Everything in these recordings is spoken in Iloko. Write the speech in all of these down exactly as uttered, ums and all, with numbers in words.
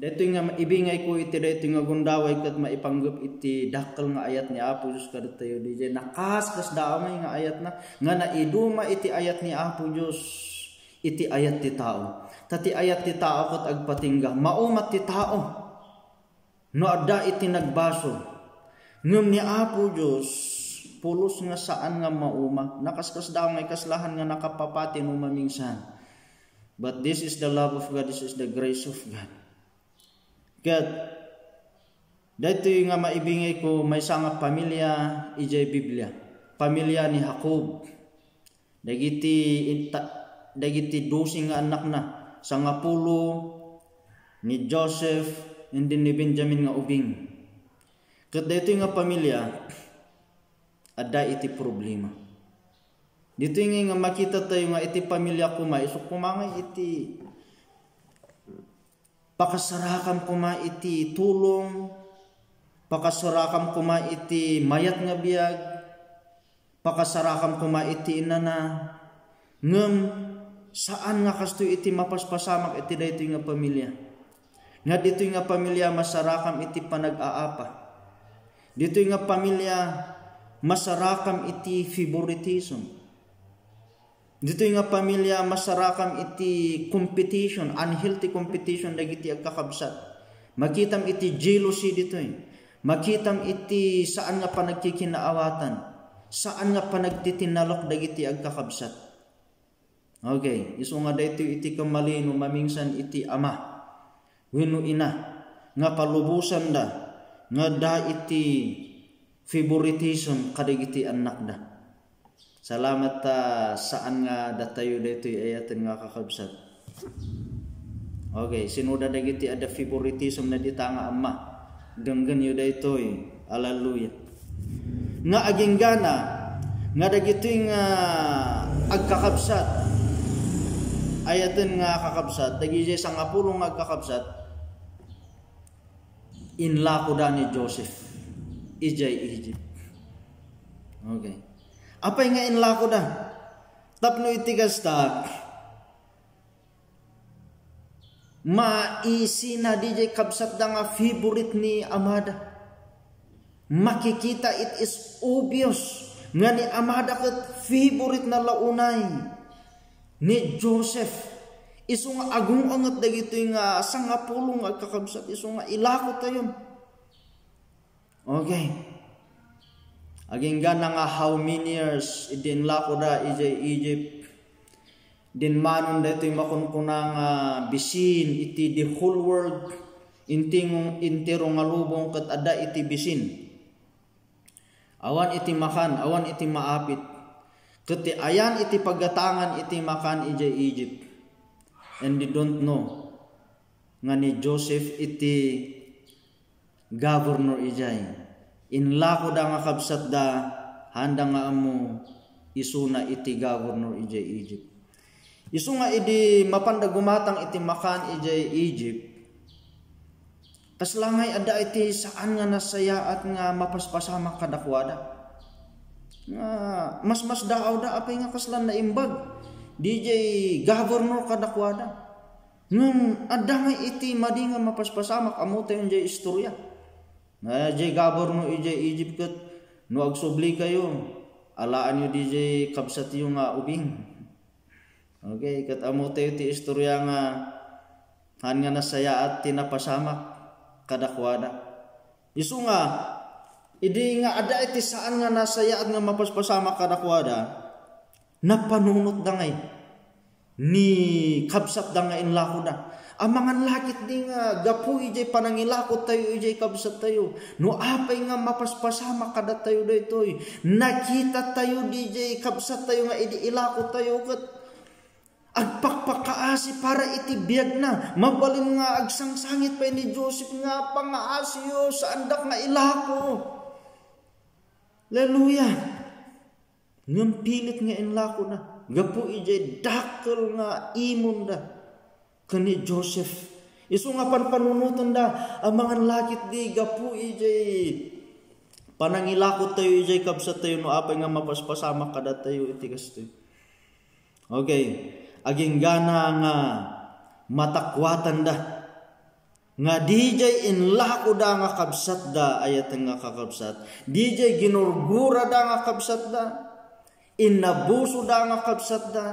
Daytoy nga ibingayko iti daytoy nga gundaway ket maipanggep iti dakkel nga ayat ni Apo Dios kadatayo. Diay nakaskasdaaw ngay nga ayatna, nga naiduma iti ayat ni Apo Dios iti ayat ti tao. Ta ti ayat ti tao ket agpatingga, maumat ti tao no adda iti nagbasol. Ngem ni Apo Dios, pulos nga saan nga mauma. Nakaskasdaaw ngay kaslahan nga nakapapati no mamingsan. But this is the love of God, this is the grace of God. Ket daytoy nga maibingayko, maysa nga pamilya idiay Biblia. Pamilya ni Jacob. Dagiti inta-, dagiti dose nga annakna, sangapulo ni Joseph, and then ni Benjamin nga ubing. Ket daytoy nga pamilya, adda iti problema. Ditoy ngay nga makita tayo nga iti pamilya koma, isu koma nga iti pakasarakam koma iti tulong, pakasarakam koma iti mayat nga biag, pakasarakam koma iti inana, ngem saan nga kastoy iti mapaspasamak iti daytoy nga pamilya. Nga ditoy nga pamilya masarakam iti panag-aapa. Ditoy nga pamilya masarakam iti favoritism. Ditoy nga pamilya masarakam iti competition, unhealthy competition dagiti agkakabsat. Makitam iti jealousy ditoy. Makitam iti saan nga panagkikinaawatan, saan nga panagtitinalok dagiti agkakabsat. Okay, isu nga daytoy iti kamalino mamingsan iti ama wenno ina nga palubosanda nga adda iti favoritism kadagiti annakda. Salamat ta saan nga datayo daytoy ayaten nga kakabsat. Okay, sinoda dagiti adda favoritism na dita nga amma? Denggenyo daytoy. Hallelujah. Nga aginggana nga dagitoy nga agkakabsat, ayaten nga kakabsat, dagiti sangapulo nga agkakabsat, inlakoda ni Joseph idiay Egypt. Okay. Apay nga inlakoda? Tapno iti kasta, maisina diay kabsatda nga favorite ni amada. Makikita, it is obvious nga ni amada ket favorite na la unay ni Joseph. Isu nga agung-unget dagitoy nga sangapulo nga agkakabsat, isu nga ilako tayon. Okay. Aginggana nga how many years idi inlakoda idiay Egypt, dinmanon daytoy makunkuna nga bisin iti the whole world, inting-, intero nga lubong ket adda iti bisin. Awan iti makan, awan iti maapit. Ket ti ayan iti paggatangan iti makan idiay Egypt. And they don't know nga ni Joseph iti governor idiay. Inlakoda nga kabsatda, haanda nga ammo, isuna iti governor idiay Egypt. Isu nga idi mapanda gumatang iti makan idiay Egypt, kasla ngay adda iti saan nga nasayaat nga mapaspasamak kadakuada. Nga masmasdaawda apay nga kasla naimbag didiay governor kadakuada. Ngem adda ngay iti madi nga mapaspasamak, ammotayon diay istorya. Nga diay governor idiay Egypt ket no agsublikayo, alaanyo didiay kabsatyo nga ubing. Okay, ket ammotayo ti istorya nga haan nga nasayaat ti napasamak kadakuada. Isu nga, idi nga adda iti saan nga nasayaat nga mapaspasamak kadakuada, napanunotda ngay ni kabsatda nga inlakoda. Amangan la ketdi nga gapu idiay panangilako tayo idiay kabsat tayo, no apay nga mapaspasamak kadatayo daytoy. Nakita tayo didiay kabsat tayo nga idi ilako tayo ket agpakpakaasi para iti biagna. Mabalin nga agsangsangit pay ni Joseph nga, "Pangaasiyo, saandak nga ilako." Hallelujah! Ngem pilit nga inlakona gapu idiay dakkel nga imonda ken ni Joseph. Isu nga panpanunotenda, amangan la ketdi gapu idiay panangilako tayo idiay kabsat tayo no apay nga mapaspasamak kadatayo iti kastoy. Okay, aginggana nga matakuatanda. nga didiay inlakoda nga kabsatda, ayat nga kakabsat, didiay ginurgurada nga kabsatda, innabusoda nga kabsatda,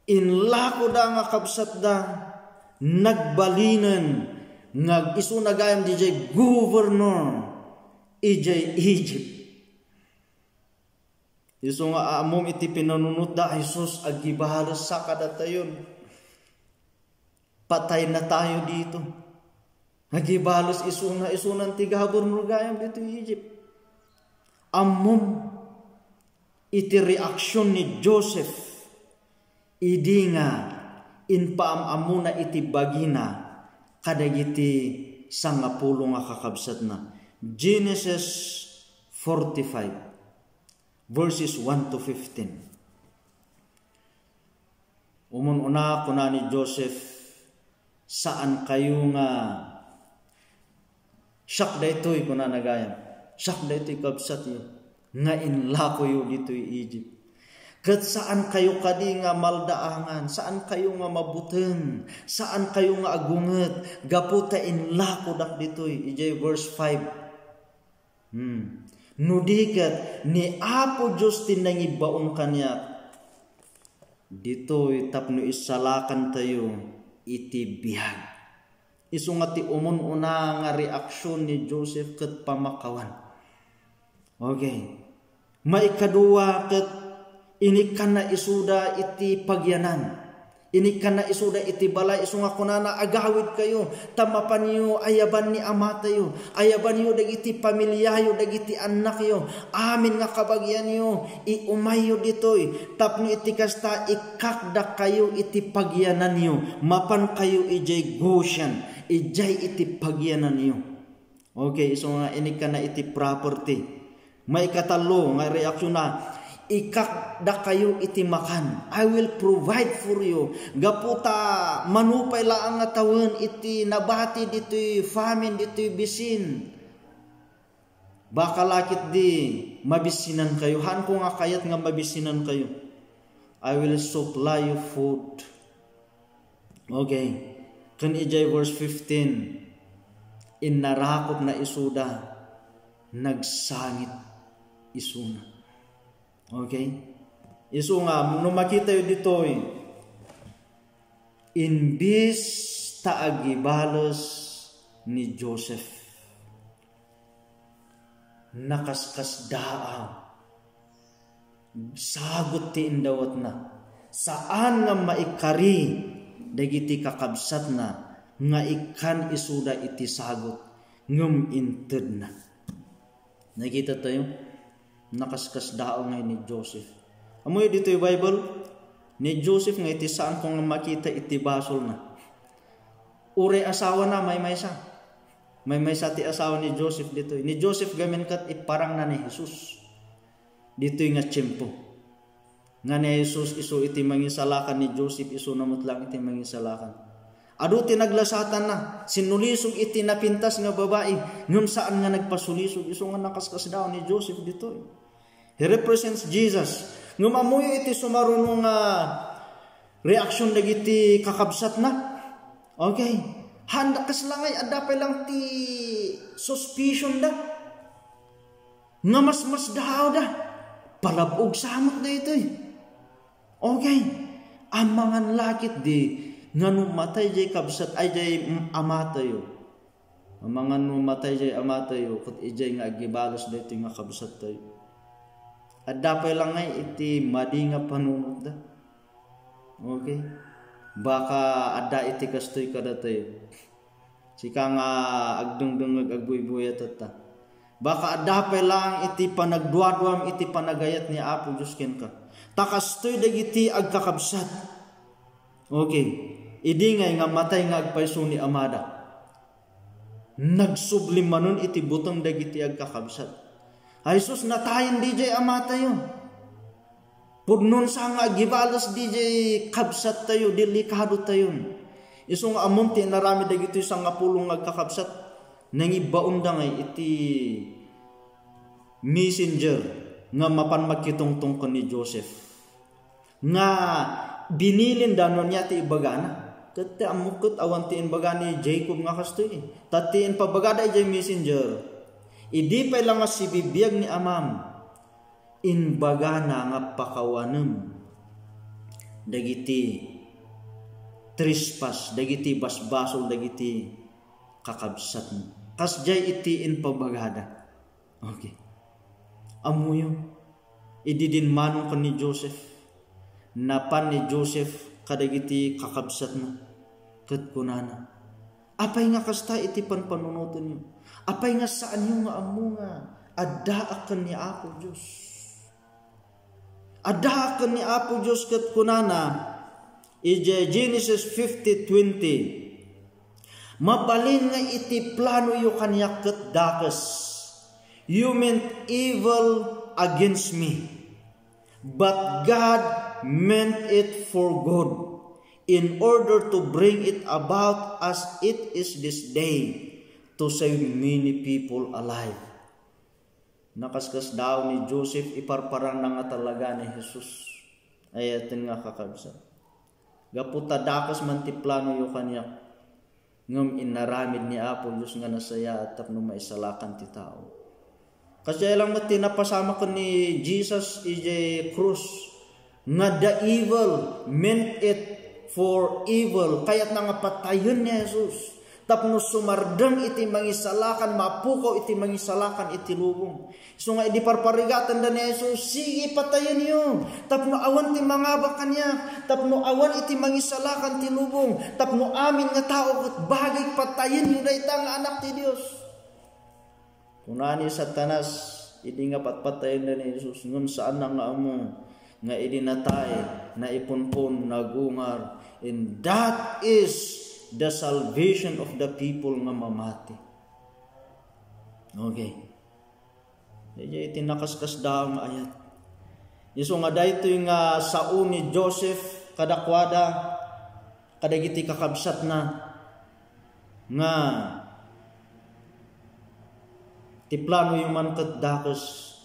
inlakoda nga kabsatda, nagbalinen nga isuna gayam didiay governor idiay Egypt. Isu nga ammom iti pinanunotda, "Ay sus, agibales sa kadatayon. Patay na tayo dito." Agibales isuna, isunan ti governor gayam ditoy Egypt. Ammom iti reaksyon ni Joseph idi nga impaam-ammona iti bagina kadagiti sangapulo nga kakabsatna. Genesis forty-five, verses one to fifteen. Umun-una, kuna ni Joseph, "Saan kayo nga, siak daytoy," kuna na gayam, "siak daytoy kabsatyo nga inlakoyo ditoy Egypt. Ket saan kayo kadi nga maldaangan, saan kayo nga mabuteng, saan kayo nga agunget, gapu ta inlakodak ditoy." Idiay verse five. Hmm. "No di ket ni Apo Dios ti nangibbaon kaniak ditoy tapno isalakantayo iti biag." Isu nga ti umun-una nga reaksyon ni Joseph ket pamakawan. Okay. Maikadua ket inikkanna isuda iti pagianan. Inikkanna isuda iti balay, isu nga kunana, "Agawidkayo, ta mapanyo ayaban ni amatayo, ayabanyo dagiti pamiliayo, dagiti annakyo, amin nga kabagianyo, iumayyo ditoy, tapno iti kasta, ikkakdakayo iti pagiananyo, mapankayo idiay Goshen, idiay iti pagiananyo." Okay, isu nga inikkanna iti property. Maikatallo nga reaksyon na, "Ikkakdakayo iti makan." "I will provide for you." Gapu ta manupay laang nga tawen iti nabati ditoy famine, ditoy bisin. Baka lakit di mabisinankayo. Haanko nga kayat nga mabisinankayo. "I will supply you food." Okay. Ken idiay verse fifteen, innarakopna isuda, nagsangit isuna. Okay? Isu nga, no makitayo ditoy, imbis ta agibales ni Joseph, nakaskasdaaw. Sagut ti indawatna. Saan nga maikari dagiti kakabsatna nga ikkan isuda iti sagut, ngem intedna. Nakita tayo? Nakaskasdaaw ngay ni Joseph. Ammoyo ditoy Bible, ni Joseph nga iti saanko nga makita iti basolna. Uray asawana, maymaysa. Maymaysa ti asawa ni Joseph ditoy. Ni Joseph gamin ket iparangna ni Jesus ditoy nga tiempo. Nga ni Jesus isu iti mangisalakan, ni Joseph isuna met laeng iti mangisalakan. Adu ti naglasatanna, sinnulisog iti napintas nga babai, ngem saan nga nagpasulisog, isu nga nakaskasdaaw ni Joseph ditoy. He represents Jesus. Ngem ammoyo iti sumaruno nga reaksyon dagiti kakabsatna. Okay. Handa kasla ngay, adda pay lang ti suspicion da. Nga masmasdaaw da. Palab-og sa met daytoy. Okay. Amangan lakit di nga no matay jay kabsat, ay jay amatayo. Amangan no matay jay amatayo, ket idiay nga agibales daytoy nga kabsattayo. Adda pay lang ngay iti madi nga panunotda. Okay? Baka adda iti kastoy kadatayo. Sika nga agdengdengngeg, agbuybuyattatta. Baka adda pay lang iti panagduaduam iti panagayat ni Apo Dios kenka. Ta kastoy dagiti agkakabsat. Okay. Idi ngay nga matay nga agpayso ni amada, nagsubli manen iti buteng dagiti agkakabsat. Ay sus, natayen didiay amatayo. Pudnon sa nga agibales didiay kabsattayo, delikado tayon. Isu nga ammom ti inaramid dagitoy sangapulo nga agkakabsat, nangibbaonda ngay iti messenger nga mapan makitungtong ken ni Joseph. Nga binilinda no ania ti ibagana. Ket ti ammok ket awan ti imbaga ni Jacob nga kastoy. Ta ti impabagada idiay Messenger, idi pay la nga sibibiag ni amam, imbagana nga pakawanem dagiti trespass, dagiti basbasol dagiti kakabsatmo. Kasdiay iti impabagada. Okay. Ammoyo, idi dinmanong ken ni Joseph, napan ni Joseph kadagiti kakabsatna, ket kunana, "Apay nga kasta iti panpanunotenyo? Apay nga saanyo nga ammo nga addaak ken ni Apo Dios?" Addaak ken ni Apo Dios ket kunana, idiay Genesis fifty twenty, "Mabalin nga iti planoyo kaniak ket dakes. You meant evil against me, but God meant it for good, in order to bring it about as it is this day, to save many people alive." Nakaskasdaaw ni Joseph, iparparanna nga talaga ni Jesus. Ayaten nga kakabsat. Gapu ta dakes man ti planoyo kaniak, ngem inaramid ni Apo Dios nga nasayaat tapno maisalakan ti tao. Kasdiay lang met ti napasamak ken ni Jesus idiay krus, nga the evil meant it for evil. Kayatna nga patayen ni Jesus tapno sumardeng iti mangisalakan, mapukaw iti mangisalakan iti lubong. Isu nga idi parparigatenda ni Jesus, "Sige, patayenyo, tapno awan ti mangabak kaniak, tapno awan iti mangisalakan ti lubong, tapno amin nga tao ket bagik, patayenyo dayta nga Anak ti Dios." Kuna ni Satanas, idi nga patpatayenda ni Jesus, ngem saanna nga ammo nga idi natay, naipunpon, nagungar, and that is the salvation of the people nga mamati. Okay. Daydiay iti nakaskasdaaw nga ayat. Isu nga daytoy nga sao ni Joseph kadakuada, kadagiti kakabsatna, nga ti planoyo man ket dakes,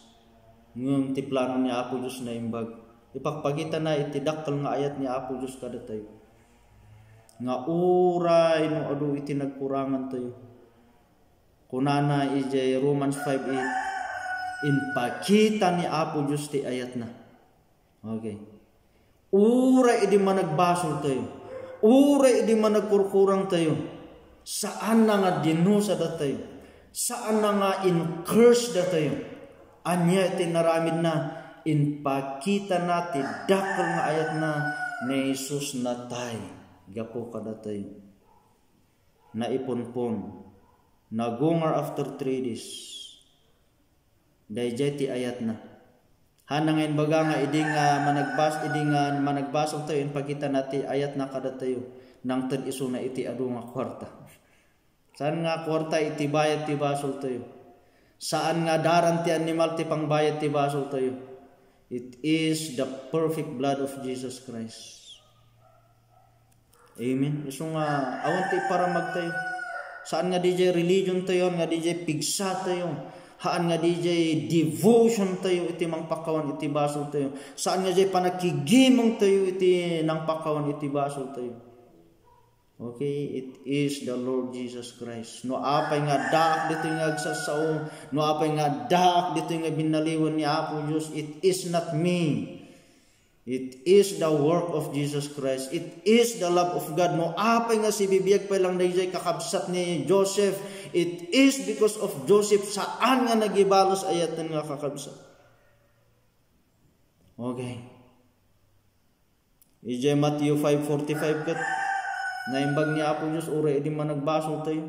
ngem ti plano ni Apo Dios naimbag. Ipakpakitana iti dakkel nga ayat ni Apo Dios kadatayo, nga uray no adu iti nagkurangantayo, kunana idiay Romans five eight, impakita ni Apo Dios ti ayatna. Okay. Uray idi managbasoltayo, uray idi managkurkurangtayo, saanna nga dinusadatayo, saanna nga in-curse datayo. Ania ti naramidna? Impakitana ti dakkel nga ayatna, ni Jesus natay gapu kadatayo. Naipunpon, nagungar after three days. Daydiay ti ayatna. Haan nga imbaga nga idi nga managbas-, idi nga managbasoltayo, impakitana ti ayatna kadatayo, nangted isuna iti adu nga kuarta. Saan nga kuarta iti bayad ti basoltayo? Saan nga daran ti animal ti pangbayad ti basoltayo? It is the perfect blood of Jesus Christ. Amen. Isu nga awan ti iparamagtayo. Saan nga didiay religiontayo, nga didiay pigsatayo, haan nga didiay devotiontayo iti mangpakawan iti basoltayo. Saan nga didiay panagkigimongtayo iti nangpakawan iti basoltayo. Okay, it is the Lord Jesus Christ. No apay nga addaak ditoy nga agsasao, no apay nga addaak ditoy nga binaliwan ni Apo Dios, it is not me. It is the work of Jesus Christ. It is the love of God. No apay nga sibibiag pay lang daydiay kakabsat ni Joseph, it is because of Joseph, saan nga nagibales ayaten nga kakabsat. Okay. Idiay Matthew five forty-five ket, naimbag ni Apo Dios uray idi managbasoltayo.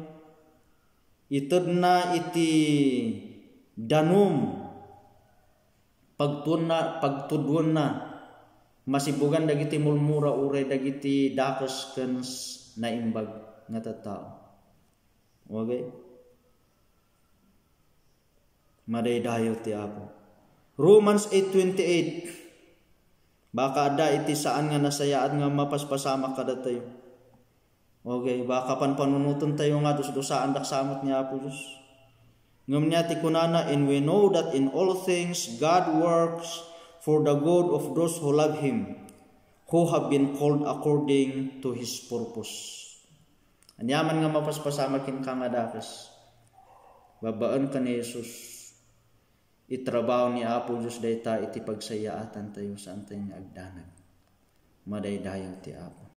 Itedna iti danum, pagtuonna, pagtuduenna, masibugan dagiti mulmura uray dagiti dakes ken s-, naimbag nga tattao. Okay? Madaydayaw ti Apo. Romans eight twenty-eight. Baka adda iti saan nga nasayaat nga mapaspasamak kadatayo. Okay, baka panpanunotentayo nga dusdusaandak sa met ni Apo Dios. Ngem nia ti kunana, "And we know that in all things God works for the good of those who love Him, who have been called according to His purpose. Aniaman nga mapaspasamak kenka nga dakes, babaen ken ni Jesus, itrabaho ni Apo Dios dayta iti pagsayaatantayo, saantayo nga agdanag. Madaydayaw ti Apo.